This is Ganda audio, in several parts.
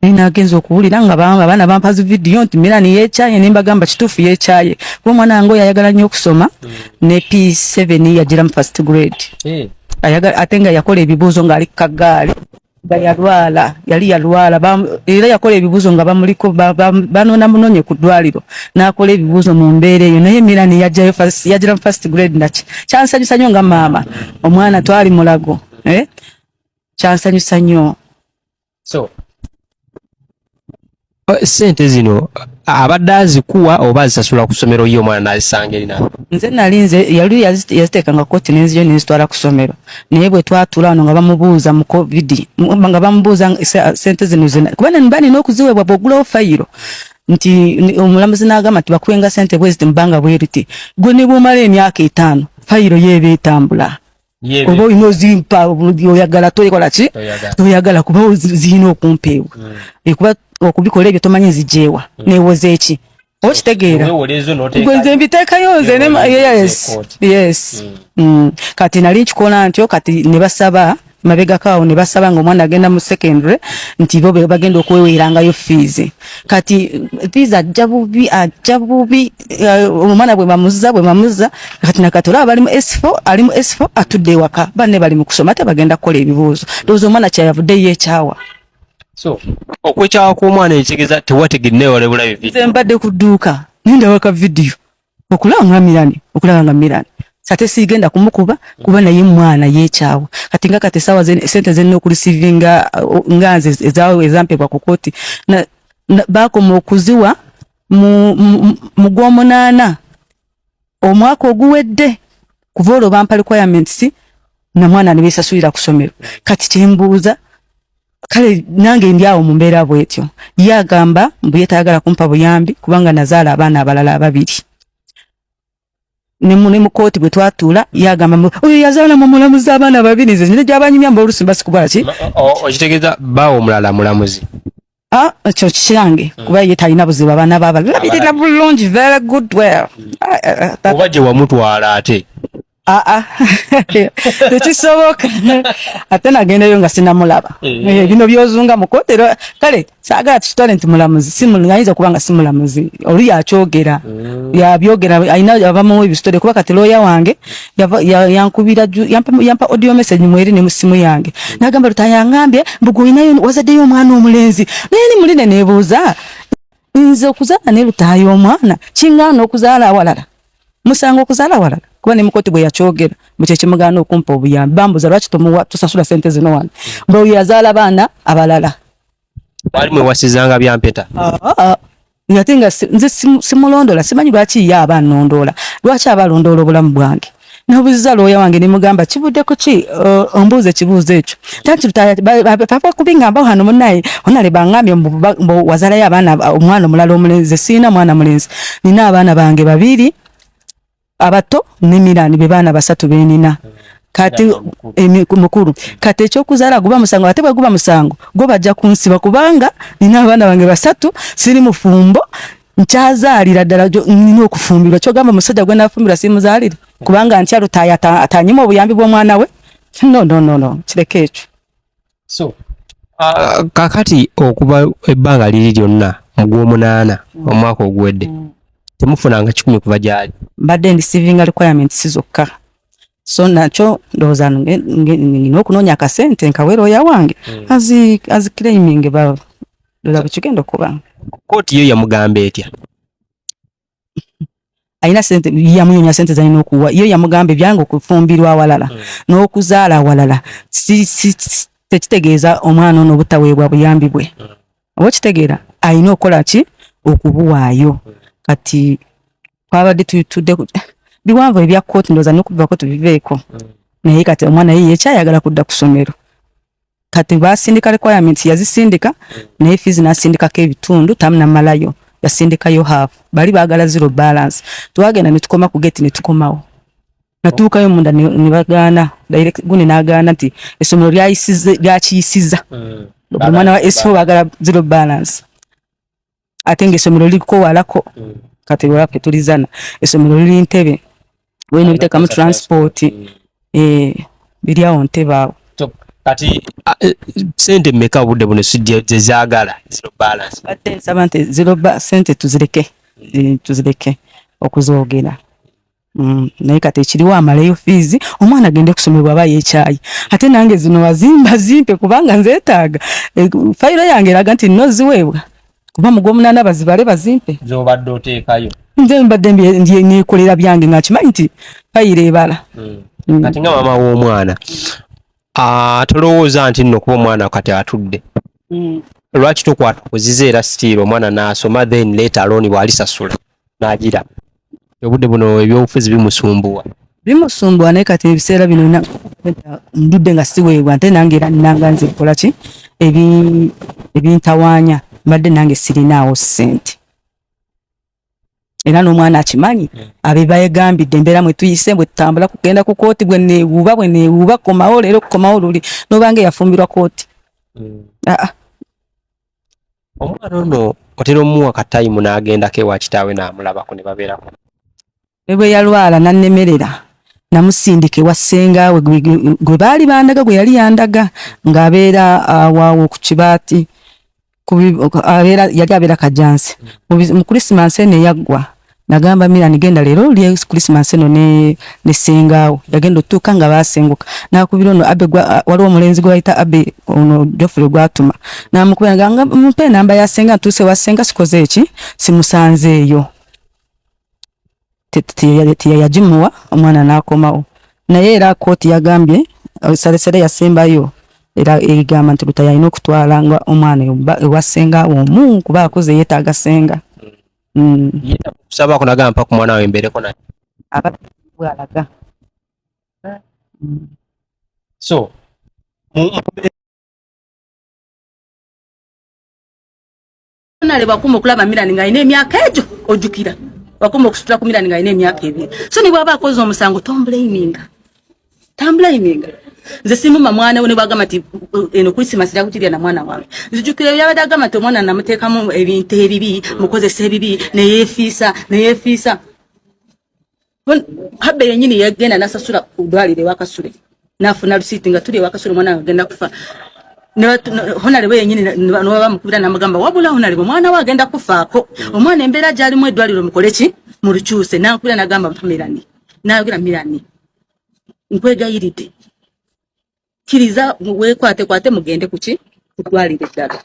Naye nagenza okuwulira nga abaana bampa zi vidiyo nti Milani yeekyaye, ne mbagamba kituufu yeekyaye, kuba omwana wange oyo ayagala nnyo okusoma, ne P7 yagira mu first grade. Ate nga yakola ebibuuzo ng'ali ku kagaali, nga yalwala, yali yalwala, era yakola ebibuuzo nga bamuliko, banona munonye ku ddwaliro, n'akola ebibuuzo mu mbeera eyo. Naye Milani yajjayo yagira mu first grade. Naki kyansanyusa nnyo nga maama, omwana twali mulago, eh? Kyansanyusa nnyo. So sente zino abadde azikuwa oba azisasula ku ssomero, ye omwana n'azisanga erina? Nze nali nze yali yaziteekanga kooti nenzio nenzitwala ku ssomero, naye bwe twatuula wano nga bamubuuza mu COVID, nga bamubuuza sente zino zina kuba mba nina okuziweebwa bw'ogulawo fayiro, nti omulamuzi n'agamba nti bakuwenga sente bwe ziti mubanga bwe riti, gwe ne bw'omala emyaka 5 fayiro yeeba etambula, oba olina ozimpa, oyagala tokola ki, toyagala, kuba zirina okumpeebwa. Kuba okubikola ebyo tomanyi nzijeewa, newoza eki, oba kitegeera gwe nze mbiteekayo nze yes. Kati nali nkikola ntyo. Kati ne basaba mabegako awo, ne basaba nga omwana agenda mu secondary nti bo bagenda okweweerangayo fees. Kati fees ajja bubi, ajja bubi, omwana bwe bamuza kati nakati olaba bali mu S4, ali mu S4, atudde ewaka, banne bali mu kusoma, ate bagenda kukola ebibuuzo. Ndowooza omwana kyeyavudde yeekyawa. So okwekyawa kw'omwana ekitegeeza tewategedde wale bulabi? Nze mbadde ku dduuka nindaba ka vidiyo okulaba nga Mirani, okulaba nga Mirani ate sigenda kumukuba kuba naye mwana yeekyawa. Kati nga kati esaawa sente zenina okureceivinga nga nze ezaawe ezampebwa ku kooti, bakoma okuziwa mu gw'omunaana omwaka oguwedde. Kuva olwo bampa requirements na mwana ne beesasulira ku ssomero. Kati kyembuuza, kale nange ndi awo mu mbeera bwetyo, ye agamba mbu ye tayagala kumpa buyambi kubanga nazaala abaana abalala ababiri. Ne mu kooti bwe twatuula ye agamba mbu oyo yazaala mu mulamuzi abaana babiri. Nze nina gyabanyumya mbu oluusi mba sikukola ki. Okitegeeza bbaawo omulala mulamuzi? Ah, ekyo kikyange, kuba ye talina buzibu, abaana baabalabirira bulungi, very good, well. Ah, ah, ah, oba gye wamutwala ate? Ah, ah. Tekisoboka, ate nagendayo nga sinamulaba. Eh, bino byozunga mu kooti era kale saagala tukitwale nti mulamuzi. Ayinza okuba nga si mulamuzi, olu yakyogera, yabyogera, alina abamuwa ebisitole, kuba kati looya wange yankubira yampa audio message mweri ne mu simu yange, nagamba Lutaaya yangambye mbu gwe olinayo wazaddeyo omwana omulenzi. Naye ni muline neebuuza, nze okuzaala ne Lutaaya omwana kingaana okuzaala awalala? Musango okuzaala awalala? Kuba ne mukoti bwe yakyogera mu kye kimugaana okumpa obuyambi, bambuza lwaki tomuwa, tusasula sente zino wano, mbu oyo yazaala baana abalala. Mwali mwewasizanga byampeta? Ah, ate nga nze simulondola, simanyi lwaki ye aba annondoola, lwaki aba alondoola obulamu bwange. Nabuuziza looya wange ne mugamba kivudde ku ki, ombuuza ekibuuzo ekyo tanti papa kubingamba hano munaye onale bangambye mbu wazaalayo abaana, omwana omulala omulenzi. Siina mwana mulenzi, nina abaana bange babiri abato ne Mirani, be baana basatu benina. Kati mukulu, kati ekyokuzaala guba musango? Ate bwe guba musango gwo bajja kunsiba, kubanga nina abaana bange basatu, siri mufumbo, nkyazaalira ddala, nina okufumbirwa. Kyogamba omusajja gwe nafumbirwa simuzaalire kubanga ntya Lutaaya atanyima obuyambi bw'omwana we? No, no, no, no, kireke ekyo. So kakati okuva ebbanga liri lyonna mu gw'omunaana omwaka oguwedde temufunanga 100 kuva gyali? Mbadde ndeceivinga requirements zokka, so nakyo ndowooza nina okunoonya akasente nkawe looya wange aziclaiming, ndoza bwe kigenda okuba. Kooti yo yamugamba etya? Alina sente, yamunyonya sente zalina okuwa. Yo yamugamba ebyange okufumbirwa awalala n'okuzaala awalala tekitegeeza omwana ono obutaweebwa buyambi bwe. Oba okitegeera, alina okukola ki okubuwaayo. Kati twabadde tutudde biwanvu ebya kooti, ndowooza n'okubivako tubiveeko. Naye kati omwana ye yekyayagala kudda ku ssomero. Kati basindika requirements, yazisindika, naye fees nasindikako ebitundu, tamunamalayo, yasindikayo half, bali baagala zero balance. Twagenda ne tukoma ku gate ne tukomawo, natuukayo munda ne bagaana direct gundi n'agaana nti essomero lyakiyisiza buli mwana wa S4 baagala zero balance, ate ng'essomero liriko walako. Kati waffe tulizana essomero liri Ntebe, wena biteekamu transport, eh, biri awo Ntebe awo. Kati sente mmeka obudde buno zezaagala zero balance? Badde nsaba nti zero sente tuzireke, tuzireke okuzoogera. Naye kati ekiriwo amaleyo fiizi omwana agende kusomebwa aba yeekyayi, ate nange zino wazimba zimpe kubanga nzeetaaga. Fayiro yange eraga nti nno ziweebwa kuba mu gw'omunaana bazibale bazimpe. Z'obadde oteekayo? Nze mbadde neekolera byange nga nkimanyi nti fayiro ebala. Kati nga maama w'omwana, tolowooza nti nno kuba omwana kati atudde, lwaki tokwata kuziza era sitiiro omwana n'asoma, then later on bw'alisasula n'agira? Obudde buno ebyobufuzi bimusumbuwa. Bimusumbuwa, naye kati ebiseera bino ndudde nga siweebwa, nte nange era nnanga nze nkola ki ebintawaanya, mbadde nange sirinaawo ssente, era n'omwana akimanyi. Abe bayegambidde embeera mwe tuyise, bwe tutambula kugenda ku kooti, bwe neewuuba bwe neewuuba, komawo leero, kukomawo luli, n'obanga eyafumbirwa kooti. Aa. Omwana ono otera omuwa katayimu n'agendako ewa kitaawe n'amulabako ne babeerako? Ne bwe yalwala nannemerera, namusindika ewa ssengaawe gwe baali bandaga, gwe yali yandaga ng'abeera awaawo ku Kibaati, abeera yali abeera Kajansi. Mu Krisimansi eno eyaggwa nagamba Mirani, genda leero olye Krisimansi eno ne ssengaawo. Yagenda otuuka nga baasenguka, n'akubira ono Abe, waliwo omulenzi gwe bayita Abe ono Geoffrey gwatuma, n'amukubira nga mumpe enamba ya ssenga, ntuuse wa ssenga sikoze eki, simusanzeeyo. Teyagimuwa, omwana n'akomawo. Naye era kooti yagambye salesale yasembayo era egamba nti Lutaya alina okutwala nga omwana ewa ssenga omu kuba akuze, yeetaaga ssenga. Kusabako nagamba mpa ku mwana wawe mbeereko naye? Aba bwalaga. So Nale wakuma okulaba Mirani ng'alina emyaka egyo, ojjukira wakuma okusitula ku Mirani ng'alina emyaka 2. So ne bw'aba akoze omusango, tomblaminga, tamblaminga. Nze simuma mwana we. Ne bwagamba nti eno Christmas yakukirya na mwana wange, nzijukira byabadde agamba nti omwana namuteekamu ebintu ebibi, mukozesa ebibi, neyeefiisa neyeefiisa. Habe yenyini yagenda nasasula ku ddwaliro ewakasule, nafuna lusiiti nga tuli ewakasule, omwana wange agenda kufa. Honorable yenyini nobaba mukubira namugamba, wabula honorable, omwana we agenda kufaako, omwana embeera gyalimu eddwaliro mukole ki, mulukyuse. Nankubira nagamba mpa Mirani, nayogera, Mirani nkwegayiridde, kkiriza weekwate kwate mugende kuki ku ddwaliro eddala.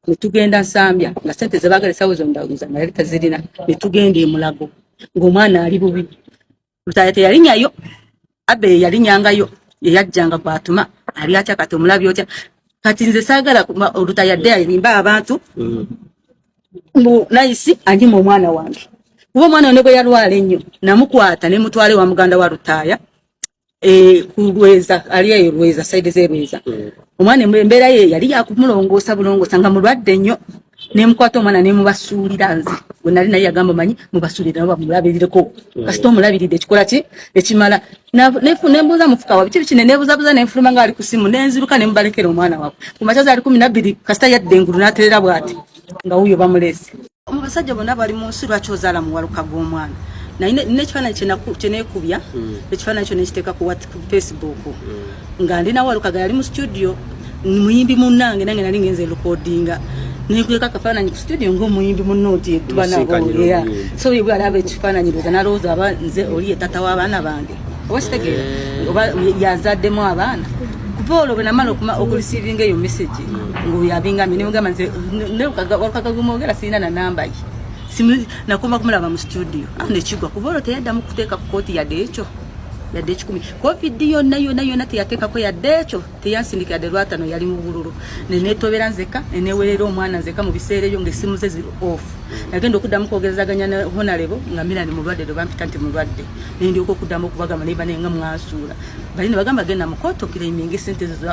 Netugenda Nsambya nga sente zebagala esawo zo ndawuza nga yali tazirina, netugenda emulago ng'omwana ali bubi. Lutaaya teyalinyayo, Abe ye yalinyangayo, yeyajjanga gwatuma ali atya, kati omulabi otya? Kati nze saagala Olutaya dde alimba abantu mbu nayisi anyima omwana wange, kuba omwana we ne bwe yalwala ennyo namukwata ne mutwala ewa muganda wa Lutaaya ku Lweza, ali eyo Lweza, side z'e Lweza. Omwana embeera ye yali yakumulongoosa bulongoosa nga mulwadde nnyo, nemukwata omwana nemubasuulira. Nze gwe nali naye yagamba, omanyi mubasuulire nabo bamulabirireko, kasita omulabiridde ekikola ki ekimala. Nembuuza mufuka wa biki biki, nenebuzabuza, nenfuluma nga ali ku simu, nenziruka nemubalekera omwana waabwe. Ku makya zaali 12, kasita yadda engulu n'aterera bw'ati nga wuuyo bamuleese. Mu basajja bonna bali mu nsi, lwaki ozaala muwaluka gw'omwana? Naye nina ekifaananyi kyeneekubya, ekifaananyi kyo nekiteeka ku Facebook nga ndi nawalukaga, yali mu studio muyimbi munnange, nange nali ngenze recordinga, nenkuleka akafaananyi ku studio ngaomuyimbi munno nti tuba nabo. Musinkanyira Yeah. oluyimba. So ye bwalaba ekifaananyi lowooza nalowooza aba nze oli ye tata w'abaana bange, oba kitegeera oba yazaddemu abaana. Kuva olwo bwe namala okureceivinga eyo message ngaoyo abingambye, nemugamba nze walukaga gwemwogera sirina na namba ye. Nakoma kumulaba mu studio. Ah, nekigwa. Kuva olwo teyaddamu kuteeka ku kooti yadde ekyo, yadde 100. Covid yonna yonna yonna teyateekako yadde ekyo, teyansindika yadde lwatano. Yali mu bululu, nenetobera nzeka, nenewerera omwana nzeka mu biseera ebyo ngaessimu ze ziri off. Nagenda okuddamu kwogerezaganya ne honorable nga Mirani mulwadde, lwe bampita nti mulwadde, nendyoka okuddamu okubagamba, naye bane nga mwansuula. Bali ne bagamba genda mu kooti oclaiminga esente ezo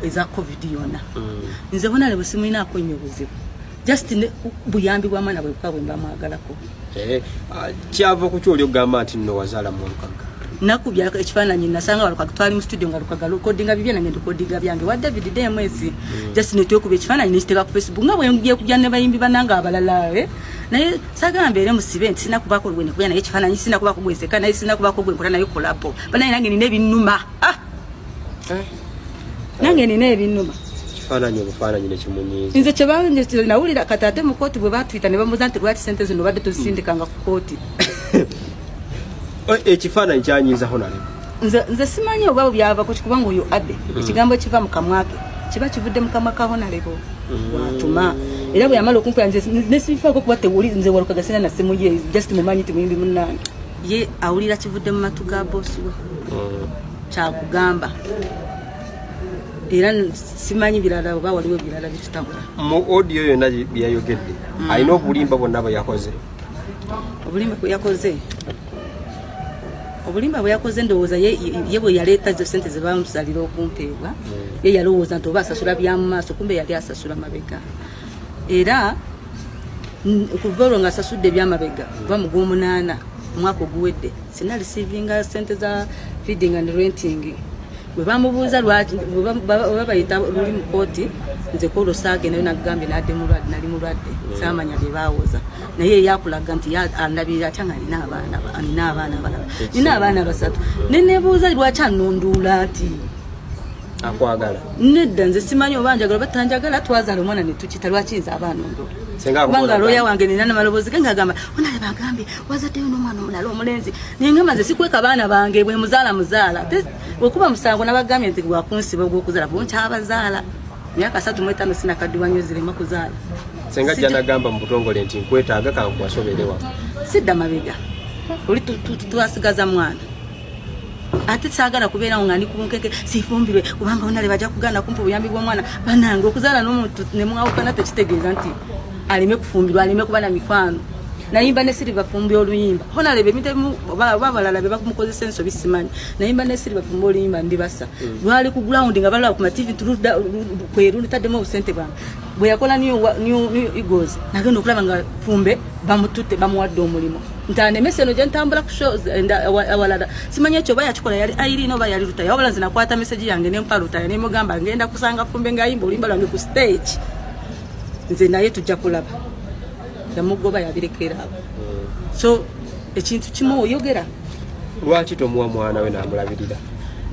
eza Covid yonna. Nze honorable simulinaako nnyo buzibu, just buyambi bwa mwana bwe bwe mba mwagalako. Kyava ku kyoli okugamba nti nno wazaala muwalukaga? Nakubya ekifaananyi, nasanga Walukaga, twali mu studio nga Lukaga recordinga bibye, nange recordinga byange wa David DMS, just netwekuba ekifaananyi nekiteeka ku Facebook nga bwe ne bayimbi banange abalala, eh. Naye sagala mbeere musibe nti sina kubaako gwe nekubya naye ekifaananyi, sina kubaako gwe nseka naye, sina kubaako gwe nkola naye collabo. Banaye nange nina ebinnuma, ah! Nange nina ebinnuma. Kifaananyi obufaananyi ne kimunyiiza. Nze kye nawulira kati ate mu kkooti bwe baatuyita ne bamubuuza nti lwaki ssente zino obadde tozisindikanga ku kkooti. Ekifaananyi kyanyiiza Honorable. Nze nze simanyi oba byava ku kubanga oyo Abe ekigambo kiva mu kamwa ke kiba kivudde mu kamwa ka Honorable watuma era bwe yamala okunkola nze nesifaako kuba tewuli nze Walukaga sina na simu ye just mumanyi ti muyimbi munnange ye awulira kivudde mu matu ga bosi we kyakugamba era simanyi birala oba waliwo ebirala bitutabula. Mu audio yonna byeyayogedde alina obulimba bwonna bwe yakoze. Obulimba bwe yakoze, obulimba bwe yakoze ndowooza ye bwe yaleeta zo sente ze bamusalira okumpeebwa ye yalowooza nti oba asasula bya mu maaso, kumbe yali asasula mabega. Era okuva olwo nga asasudde ebyamabega kuva mu gw'omunaana omwaka oguwedde sina receivinga sente za feeding and renting. Bwe bamubuuza lwaki bwe babayita luli mu kooti, nze kwolwo saagendayo, nagambye nadde mulwadde, nali mulwadde, saamanya bye baawoza. Naye yakulaga nti andabirira atya nga nina abaana nina abaana abalala, nina abaana basatu, ne nebuuza lwaki anonduula nti akwagala. Nedda, nze simanyi oba njagala oba tanjagala. Twazaala omwana ne tukita, lwaki nze abaana ondoola? Kubanga looya wange nina namaloboozi ge ngagamba onale bagambye wazaddeyo n'omwana omulala omulenzi, naye ngamba nze sikweka baana bange, bwe muzaala muzaala wekuba musango nabagambye nti gwakunsiba ogw'okuzaala kuba nkyabazaala myaka 35 sinakaddiwa nnyo zirema kuzaala. Senga jja nagamba mu butongole nti nkwetaaga kankuwasoberewa. Sidda mabega oli twasigaza mwana ate saagala kubeerawo nga ndi ku bunkeke sifumbirwe kubanga onale bajja kugaana kumpa obuyambi bw'omwana. Banange, okuzaala n'omuntu ne mwawukana tekitegeeza nti aleme kufumbirwa, aleme kuba na mikwano. Nayimba ne Silver Fumbi oluyimba honalebe ebintu ebimu oba abalala be bamukozesa ensobi simanyi. Nayimba ne Silver Fumbi oluyimba ndibasa lwali ku ground nga balaba ku mativi kweru lutaddemu obusente bwange. Bwe yakola New Eagles nagenda okulaba nga Fumbe bamututte bamuwadde omulimu nti anemese eno gye ntambula ku shows awalala. Simanyi ekyo oba yakikola yali Irene oba yali Lutaya, wabula nze nakwata message yange nempa Lutaya nemugamba ngenda kusanga Fumbe ng'ayimba oluyimba lwange ku stage, nze naye tujja kulaba. Yamugoba yabirekera awo. So ekintu kimu oyogera. Lwaki tomuwa mwana we n'amulabirira?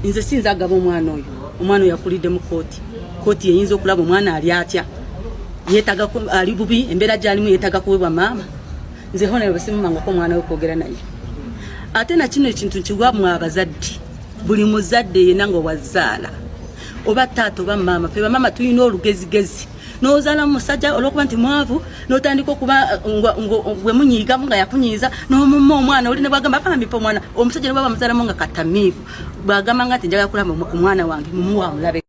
Nze sinza agaba omwana oyo. Omwana oyo yakulidde mu kooti, kooti yeyinza okulaba omwana ali atya, yeetaga ali bubi, embeera gyalimu yeetaga kuwebwa maama. Nze hona basimumangako omwana we kwogera naye. Ate nakino ekintu nkigwa mu abazadde, buli muzadde yenna nga wazaala oba taata oba maama, fe bamaama tulina olugezigezi n'ozaala musajja olwokuba nti mwavu n'otandika okuba bwe munyiigamu nga yakunyiiza n'omumma omwana oli ne bwagamba bambipa omwana omusajja ne bwaba muzaalamu nga katamiivu bwagamba nga nti njagala kulaba omwana wange mumuwa amulabe.